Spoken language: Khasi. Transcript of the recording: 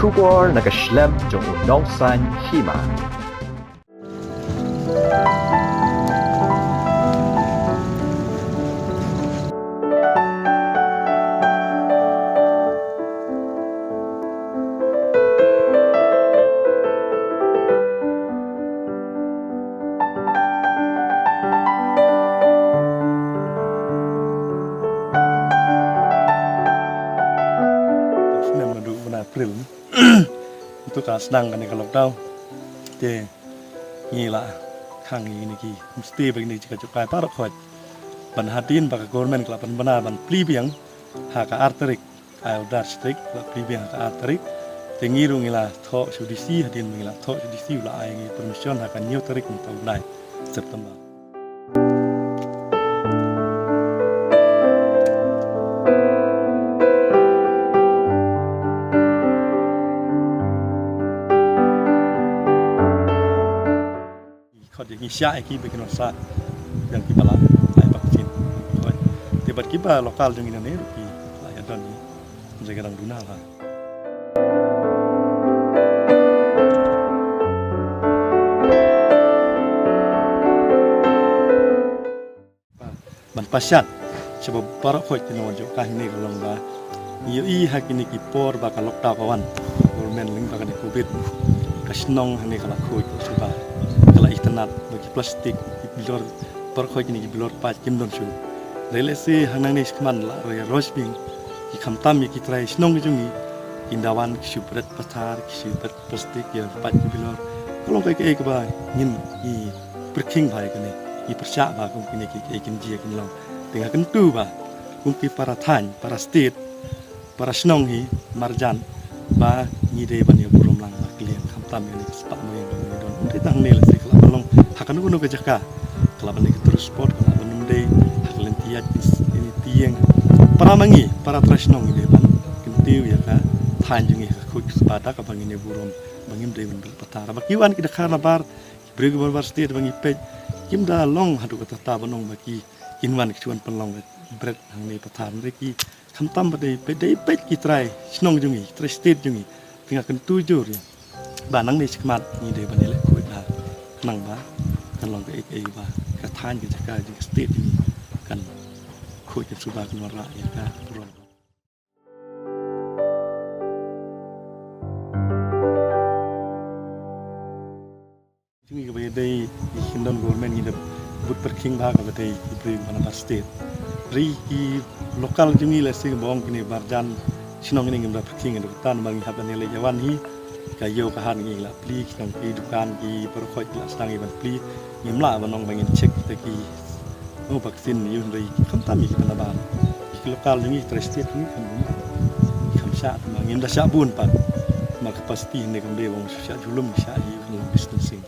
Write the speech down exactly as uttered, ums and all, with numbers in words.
Khubor na ka shlem jong u nongsan hima. Snem naduh bnai April. Ntu ka sdang kane ka lockdown. Te ngi la khang ïa kine ki homestay bad kine ki jaka jngohkai baroh khoit. Ban hadien ba ka government ka la pynbna ban plie biang ha ka ar tarik. Ai order strict, la plie biang ha ka ar tarik. Te ngi ruh ngi la thoh sha u D C, hadien ba ngi la thoh sha u D C u la ai ngi permission ha ka hynñiew tarik mynta u bnai September. Khot ïa ngi shah ïa ki ba kin wan sah ïa ki ba la ai vaccine. Khot. Te bad ki ba local jong ngi nangne ruh ki la ïa don ïa ki jaka dang duna la. Ban pashat sha ba baroh khoit ki nongwan jngohkai hangne ka long ba ngi ïohi ha kine ki por ba ka lockdown ka wan, government lyngba kane covid, ka shnong hangne ka la khuid shuh ba ka la itynnad ba ki plastik, ki bilor, baroh khoit kine ki bilor paip kim don shuh. Dei lehse hangne shakhmat la roi roi biang ki, khamtam ïa ki trai shnong jong ngi, ki da wan ki shu bret pathar, ki shu bret plastik ïa paip ki bilor. Ka long kaei kaei kaba ngin ïa pyrkhing bha ïa kane, ïa pyrshah bha kum kine kiei kiei kim jia kim long. Te nga kyntu ba kum ki para thaiñ, para state, para shnong hi marjan ba ngi dei ban ïa burom lang ba kylliang, khamtam ïa kane ka spah ba ngi don. Ym dei tang hangne, lehse ka lah ban long ha kano kano ka jaka, ka lah ban dei ka tourist spot, ka lah ban ym dei ha ka lynti ïaid, lynti ïeng. Para ma ngi, para trai shnong ngi dei ban kyntiew ïa ka thaiñ jong ngi ha ka khuid ka spah da kaba ngin ïa burom ba ngim dei ban bret pathar. Ba ki wan ki dkhar nabar, ki briew kiba nabar state ba ngi peit, kim da long haduh katta katta ban ong ba ki, kin wan ki shu wan pynlong bret hangne pathar, hynrei ki khamtam ba dei peit, dei peit ki trai shnong jong ngi, trai state jong ngi. Te nga kyntu jur ïa ba nangne shakhmat ngi dei ban ïaleh khuid bha khnang ba kan long kaei kaei ba ka thaiñ, ka jaka jong ka state jong ngi kan khuid kan shu ba kan wanrah ïa ka burom. Jong ngi kaba ïadei ïa ki kyndon government ngi da bud pyrkhing bha kaba dei ki briew ba nabar state. Hynrei ki local jong ngi lehse ba ong kine marjan shnong kine ngim da pyrkhing ïa ka, tang ba ngi hap ban ïaleh ïa wan hi. Ka ïew ka hat ngi la plie, ki kang ki dukan ki baroh khoit ki la sdang ïa ban plie. Ngim lah ban ong ba ngin check kita ki, oh, vaccine ïa u, hynrei khamtam ïa kiba nabar. Ki local jong ngi, trai state jong ngi kam bun, kam shah, ma ngim da shah bun pat. Ma capacity ne kam dei ba ngin shah julum, shah ïa u, distancing.